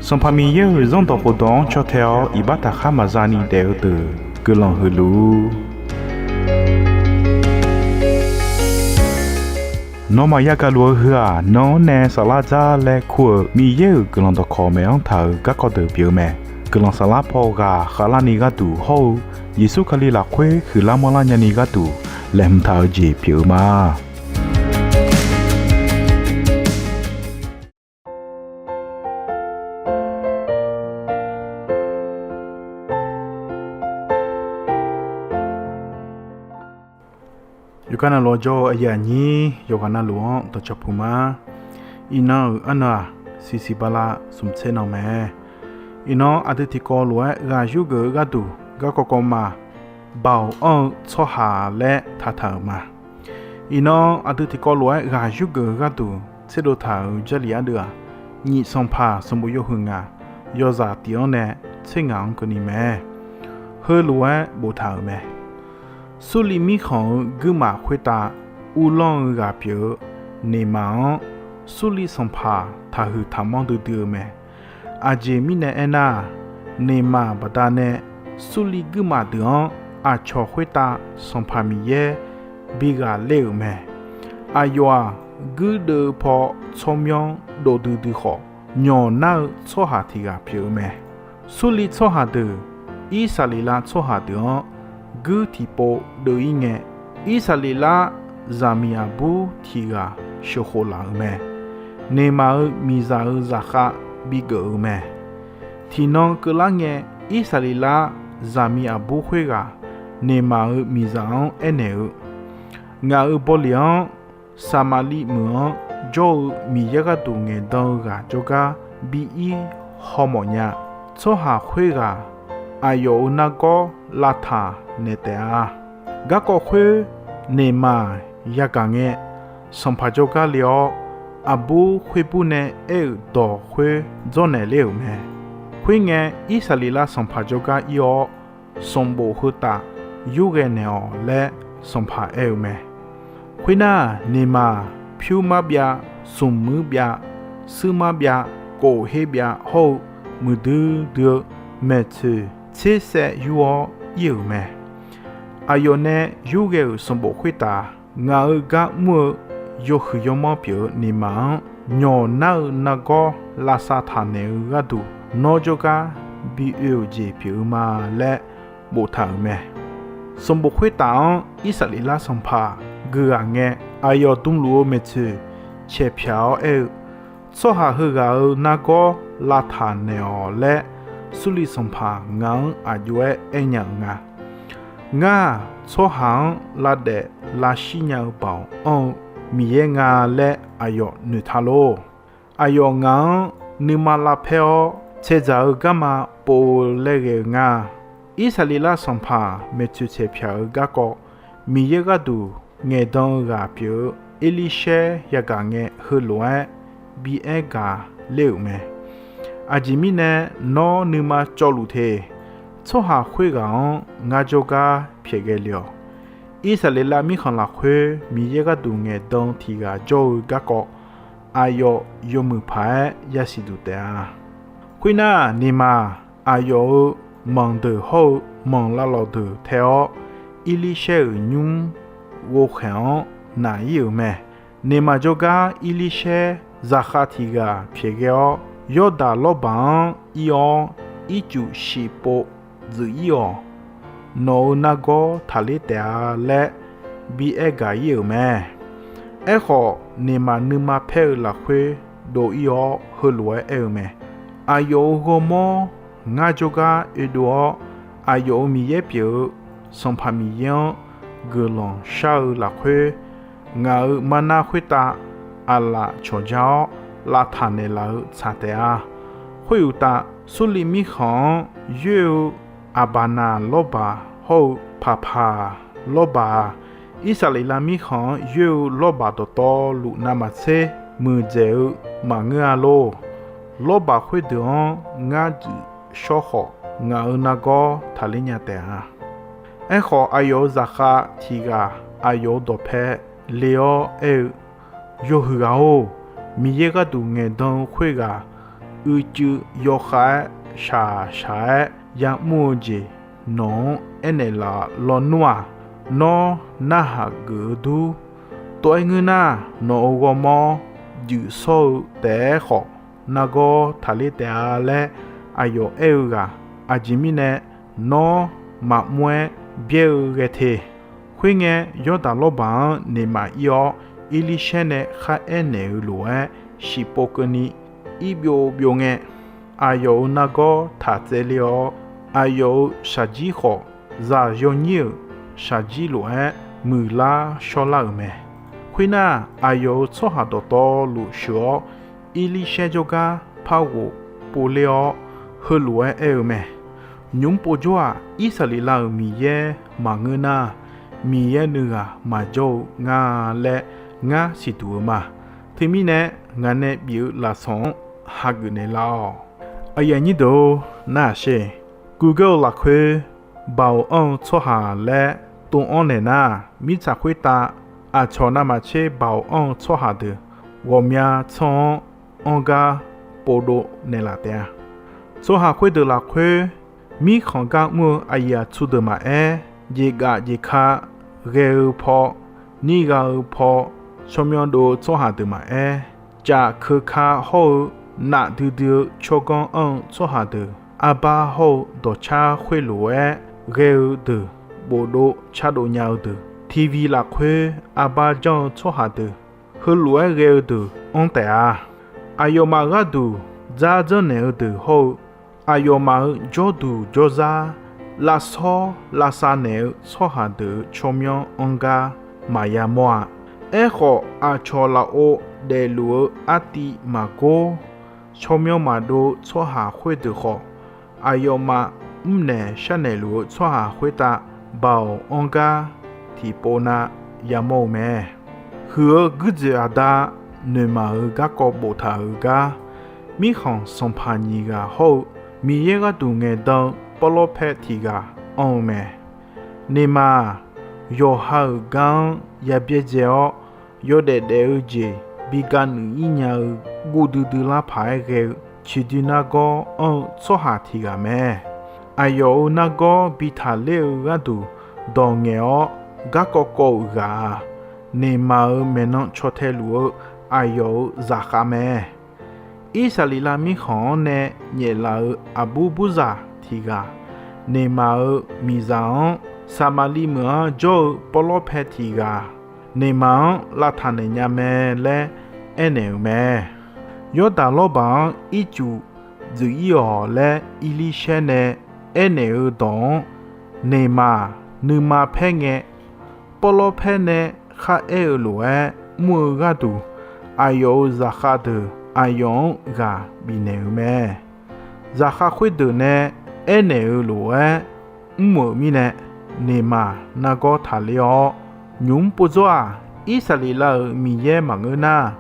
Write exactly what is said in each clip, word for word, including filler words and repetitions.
Sanqpaq Miqyaer-euq Zanrdawq khofdawq-anr caw tae-awr iqbax taqkhar maqza ni daef-eu deuq guiqlanq huiq luf-ur. Nawmaf yagaq luf-eu heu-aq, nan-anr nae saflar dzar laer kur-euq Miqyaer-euq guiqlanq dawqkawq maeq-anr taq-euq garkawv deuq pyeuf-eu mae. Guiqlanq saflar paw ghaq khavlarni gharduq hawr-eu Yeqsur Kali lafkhoer huiqlar manrlar nyani gharduq laeqhmq taq-eu jeq pyeuf-eu ma. Yawqgar navluf-anr jawr-eu aqyuif aqnyir yawqghaq navluf-anr dawqcawq puq ma. Iqnan-euq arnan-aq, siqsiq bala smq tser nan mae. Iqnan aqdui tiqkawv lof-aer ghaq yurgeuf-eu gharduq garkawv kawv ma, Baoq anr-eu tsawrhaq laer taqtaq-euq ma. Iqnan aqdui tiqkawv lof-aer ghaq yurgeuf-eu gharduq tserdov taq-euq Jarlif ardeuv-aq, Nyif Sanqpaq sanqbof yawhuiq ngaq, yawzaq tif-anr nae tser ngaq-anr keuvni mae. Heulof-aer boftaq-euq mae. Surliv mirkhanq-eu guirmaf khoertav uvlanr-eu ghaq pyeuf-eu Neqmaq-anr, Surliv sanqpaq taqhuiq taqmanr duidui-eu mae. Aqjeq mirnae aernar-aq, Neqmaq baqdanae Surliv guirmaf deuq-anr aqcawq khoertav Sanqpaq Miqyaer bi ghaqler-euq mae. Aqyawf-aq, guirdeuv-eu paw tsawrmyanr dovdui dui khawf, nyawq nar-eu tsawrhaq tiq ghaq pyeuf-eu mae. Surliv tsawrhaq deuq Irsaqleqlav tsawrhaq deuq-anr guir tiqpov deuv-ir ngae, Irsaqleqlav zaqmiq aqbur tiq ghaq sheuqkhof laf-euq mae. Neqmaq-euq miqzaq-euq zaqkhav bigeuf-eu mae. Tiqnan keuvlar ngae, Irsaqleqlav zaqmiq aqbur khoerghaq Neqmaq-euq miqzaq-anr aernaeq-eu, Ngaq-euq bawleq-anr Saqmaqliv meuq-anr jawr-eu Miqyaer gharduq ngaeqdan-eu ghaq jawrgar bi ir hawmawf nya. Tsawrhaq khoerghaq aqyawf-euq nargawr lavtaq naeq taef-a. Garkawv khoer Neqmaq yagaq ngae, sanqpaq jawrgar le-awr, aqbur khoerbur nae aer-euq dawq khoer dzawrnaeq ler-euq mae. Khoerngae, Irsaqleqlav sanqpaq jawrgar ir-awr, sanqbof heutaf yurghae naeq-awq laer sanqpaq aer-eu mae. Khoernar, Neqmaq pyur marbyav, smq muir byav, suir marbyav, kof her byav hawr-eu muiqdui dui-eu maeqtsoeq tser saev yur-awr ir-euq mae. Aqyawf nae yurghae-euq sanqbof khoertaf, ngaq-euq gar mr-eu yawhuiq yawmanr pyeuf-eu Neqmaq-anr nyawq nar-eu nargawr lavsav taq naeq-eu gharduq, nawr jawrgar bi oe-euq jeq pyeuf-eu ma laer boftaq-euq mae. Sanqbof khoertaf-anr Irsaqleqlav sanqpaq gui ghaq ngae, aqyawf dmluf-eu maeqtsoeq caeq pyaq-awr aer-eu, Tsawrhaq heughaq-euq nargawr lavtaq naeq-awq laer, Surliv sanqpaq ngaq-anr aqjox-aer aernya-euq nga. Ngar-aq, tsawrhaq-anr lavdaef lavshir nya-eu baoq anr-eu Miqyaer nga laer aqyawf noeqtaq lor. Aqyawf ngaq-anr nuima lavpaer-awr, tsaedzaq-eu garma pov-eu laer ghae-eu nga. Irsaqleqlav sanqpaq maeqtsoeq caeq pyaq-eu garkawv, Miqyaer gharduq ngaeqdan-eu ghaq pyeuf-eu Erlirshaer yagaq ngae, heulof-aer bi aer gaq ler-euq mae. Aqjeq mirnae nawr nuima cawvluf te. Tsawrhaq khoerghaq-anr ngar jawrgar pyaeqghae le-awq. Irsaqleqlav mirkhanq lafkhoer Miqyaer gharduq ngaeqdan tiq ghaq jawr-eu garkawv, aqyawf yawmuiq paq-aer yasiq duq taef-a. Khoernar, Neqmaq aqyawf-euq manq deuq hawr-eu manq lavlawq deuq tae-awr, Erlirshaer-euq nymr ghovkhaeq-anr naq-ir-euq mae. Neqmaq jawrgar Erlirshaer zaqkhav tiq ghaq pyaeqghae-awr, Yawrdaq lawrbaq-anr ir-awr, ircuf shif pov dzuif-ir-awq. Nawq-euq nargawr taqler taef-a laer bi aer gaq-ir-euq mae. Aerkhawf, Neqmaq nuima paer-eu lafkhoer dov-ir-awr, heulof-aer aer-eu mae. Aqyawf-euq ghawrmawr ngar jawrgar oedov-awr, aqyawf-euq Miqyaer pyeuf-eu Sanqpaq Miqyaer-anr guiqlanq shar-eu lafkhoer, ngaq-euq marnar khoertav aqlaf cawqja-awr lavtaq naeqlaf-eu tsaq taef-a. Khoeruqtaf, Surliv mirkhanq-anr yoer-eu Aqbaqnaq lawrbaq hawr-eu Paqpaq lawrbaq-aq, Irsaqleqlav mirkhanq-anr yoer-eu lawrbaq dawqtawvluf navmaqtser muiqdzaeq-eu maqngeur-a lor. Lawrbaq khoerdeuq-anr ngar dzuif shawr khawf, ngaq-euq nargawr taqler nya taef-a. Aerkhawf, aqyawf-euq zaqkhav tiq ghaq aqyawf-euq dawqpae le-awr aer-eu, Yawhuiq ghaq-or, Miqyaer gharduq ngaeqdan-eu khoerghaq uicuiv yawkhav-aer shaqshaq-aer ya'mr-eu jeq nawq-anr aernaeq laf lawnmr-aq, nawr narhaq geuf-eu dur. Tov-aer ngeur nar, nawq-euq ghawrmawr juif shawr-eu taef-aer khawf, nargawr taqler taef-a laer aqyawf aer-eu ghaq, aqjeq mirnae nawr maqmr-aer byaer-eu ghae te. Khoerngae, Yawrdaq lawrbaq-anr Neqmaq ir-awr, Erlirshaer nae kharaer naeq-eu lof-aer, shiqpov keuvni ir byovbyov ngae, aqyawf-euq nargawr taq tsaevler-awr, aqyawf-euq shaqjir khawf, zaq yawnyir-euq shaqjir lof-aer muiqlar shawrlar-euq mae. Khoernar, aqyawf-euq tsawrhaq dawqtawvluf sheuq-awr, Erlirshaer jawrgar par ghof povler-awr, heulof-aer aer-eu mae. Nymq-mr povjawr-aq, Irsaqleqlav-euq Miqyaer maqngeur nar, Miqyaer nuighaq maqjawr-eu nga laer ngar siqduq-eu ma. Teumirnae, ngaq nae bif-eu lafsawq-anr hageuf naeqlar-awq. Aqyuif aqnyir deuq-or, nar-aq sher. Google-eu lafkhoer Baoq anr-eu tsawrhaq laer tov-anr naeq nar, mirtsaq khoertav aqcawq navmaqtser baoq anr-eu tsawrhaq deuq ghawqmya tsanr-anr anr gar povdov naeqlaf taef-a. Tsawrhaq khoerdeuq lafkhoer, mirkhanq gar mr-eu aqyuif aqtsu deuq maqaer, jeqgaf jeqka ghae-eu paw, nir gha-eu paw, tsawrmyanr dov-eu tsawrhaq deuq maqaer, caf keuka hawr-eu naf duidui-eu tsawrganr anr-eu tsawrhaq deuq, arbar hawr-eu dawqcar khoerlof-aer ghae-eu deuq, bofdov cardov nya-eu deuq, TV lafkhoer arbar janr-eu tsawrhaq deuq, heulof-aer ghae-eu deuq anr taef-a. Aqyawfmaf gharduq dzardzanr naeq-eu deuq hawr-eu, aqyawfmaf-euq jawrduq jawrzar, lavshawr lavsav naeq-eu tsawrhaq deuq-euq tsawrmyanr anr gar maqya mawr-a. Aerkhawf, aqcawq lafov daefluf-eu artiv maqgor, tsawrmyanr maqdov-eu tsawrhaq khoerdeuq khawf, aqyawfmaf mrnaeq sharnaeq luf-eu tsawrhaq khoertav baoq anr gar tiqpov na yamawr-eu mae. Huiq-eu guirdzoeq aqda Noeqmaq-euq garkawv boftaq-euq gar, mirkhanq sanqpaq nyiq ghaq hawr-eu Miqyaer gharduq ngaeqdan-eu pawrlawrpaer tiq ghaq anr-eu mae. Neqmaq-aq, yawqha-euq gar-anr ya byaerdzae-awr, yawdaef daef-eu jeq bi ga nuiq ir nya-eu guv duidui lar paq-aer ghae-eu ciqdui nargawr anr-eu tsawrhaq tiq ghaq mae. Aqyawf-euq nargawr bi taqler-eu gharduq dawq ngaeq-awr garkawv kawv-euq ghaq-aq, Neqmaq-euq maeqnan caw tae luf-eu aqyawf-euq zaqkhav mae. Irsaqleqlav mirkhanq-anr nae nyaeflaf-euq aqbur burzaq tiq ghaq, Neqmaq-euq miqzaq-anr Saqmaqliv meuq-anr jawr-eu pawrlawrpae tiq ghaq, Neqmaq-anr lavtaq naeq nya mae laer aernaeq-euq mae. Yawrdaq lawrbaq-anr ircuf dzuif ir-awq laer Erlirshaer nae aernaeq-eu dawq-anr, Neqmaq nuima paer ngae, pawrlawrpaer nae kharaer-eu lof-aer mr-eu gharduq, aqyawf-euq zaqkhav deuq aqyawf-anr ghaq bifnaeq-euq mae. Zaqkhav khoerdeuq nae aernaeq-eu lof-aer mr-euq mirnae, Neqmaq nargawr taqler-awr, nymq-mr povjawr-aq, Irsaqleqlav-euq Miqyaer maqngeur nar,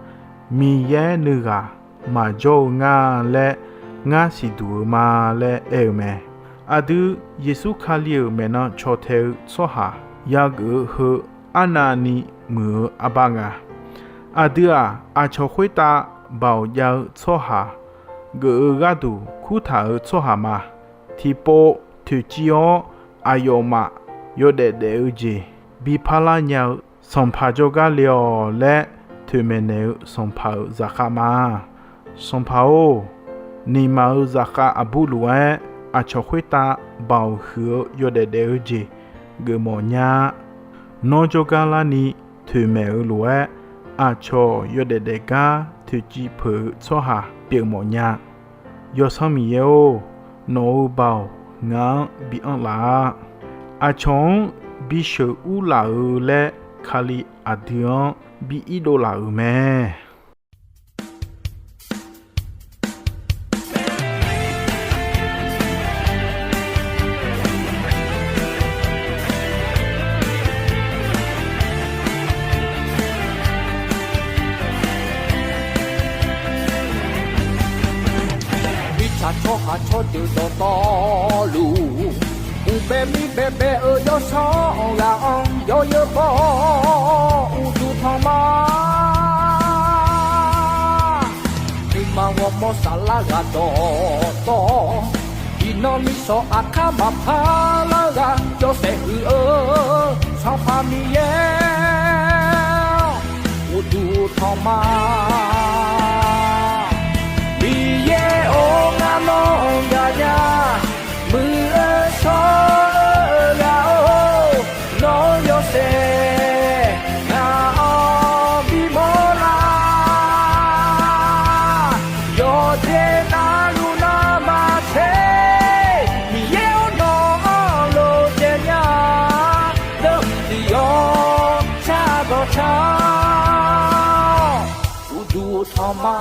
Miqyaer nuighaq maqjawr-eu nga laer ngar siqduq-eu ma laer aer-eu mae. Aqdui, Yeqsur Kali-euq maeqnan caw tae-eu tsawrhaq yageuf-eu heu arnavni muiq-eu arbar nga. Aqdui-aq, aqcawq khoertav baoq jav-eu tsawrhaq, geuf-eu gharduq kurtaq-euq tsawrhaq ma. Tiqpov toeqciv-awr aqyawfmaf yawdaef daef-eu jeq bi parlar nya-eu Sanqpaq jawrgar le-awq laer toeqmaeq naeq-eu Sanqpaq-euq zaqkhav ma. Sanqpaq-or, Neqmaq-euq zaqkhav aqbur lof-aer aqcawq khoertav baoq huiq-eu yawdaef daef-eu jeq geufmawf nya-a. Nawr jawrgar larni toeqmaeq-eu lof-aer, aqcawq yawdaef daef gar toeqciv peuq-eu tsawrhaq pyeufmawf nya. Yawsanr Miqyaer-or, nawq-euq baoq ngaq-anr bi anr laf-a. Aqcawq-anr bisheuq urlaf-eu laer Kali aqdui-anr bi irdov laf-euq mae. Mirtsaq tsawrhaq tsawrdeuq dawqtawvluf, uqbae mirbae bae-eu yawsanr ghaq-anr yawzeu baw-awr uqduq tanq ma. Nuima Mawr saflar ghaq dawqtawv, iqnan miqshawq aqkar maqpar lar ghaq yawshaef huiq-eu, Sanqpaq Miqyaer-awr, uqduq tanqma. Miqyaer-or, ngar nawr-anr gaqnya, muiq-eu shawr-eu ghaq-or, nawr yawshaef ngaq-anr bimawr lar. Yawqjeq navluf navmaqtser, Miqyaer-or, nawq-anr lof jaev nya, deuq tiq yawr car dawq car, uqduq tanqma.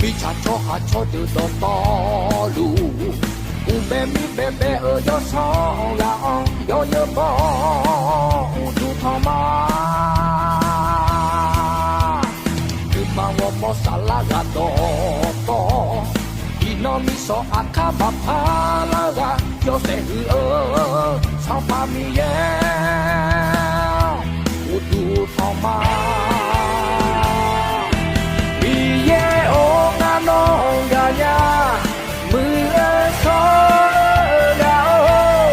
Mirtsaq tsawrhaq tsawrdeuq dawqtawvluf, uqbae mirbae bae-euq yawsanr ghaq-anr yawnyeur bawr uqduq tanqma. Nuima ghawrmawr saflar ghaq dawqtawv, iqnan miqshawq aqkar maqpar lar ghaq yawshaef huiq-eu, Sanqpaq Miqyaer-awr, uqduq tanqma. Miqyaer-or, ngar nawr-anr gaqnya, muiq-eu shawr-eu ghaq-or,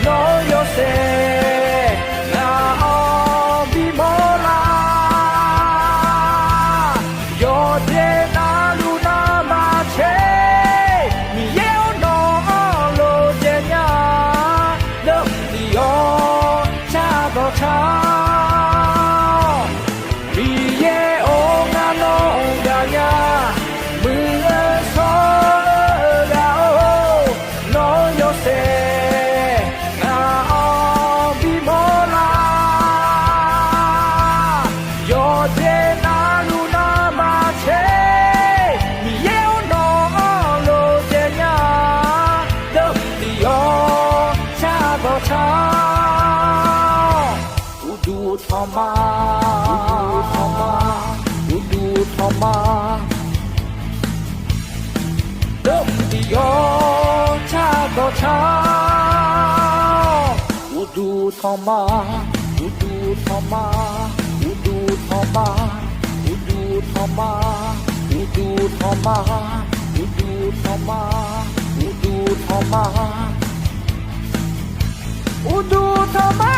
nawr yawshaef ngaq-anr bimawr lar. Yawqjeq navluf navmaqtser, Miqyaer-or, nawq-anr lof jaev nya, deuq tiq yawr car dawq car, Miqyaer-or, ngar nawr-anr gaqnya, muiq-eu shawr-eu ghaq-or, nawr yawshaef ngaq-anr bimawr lar. Yawqjeq navluf navmaqtser, Miqyaer-or, nawq-anr lof jaev nya, deuq tiq yawr car dawq car, uqduq tanqma, uqduq tanqma, uqduq tanqma, deuq tiq yawr car dawq car, uqduq tanqma, uqduq tanqma, uqduq tanqma, uqduq tanqma, uqduq tanqma, uqduq tanqma, uqduq tanqma, uqduq tanqma.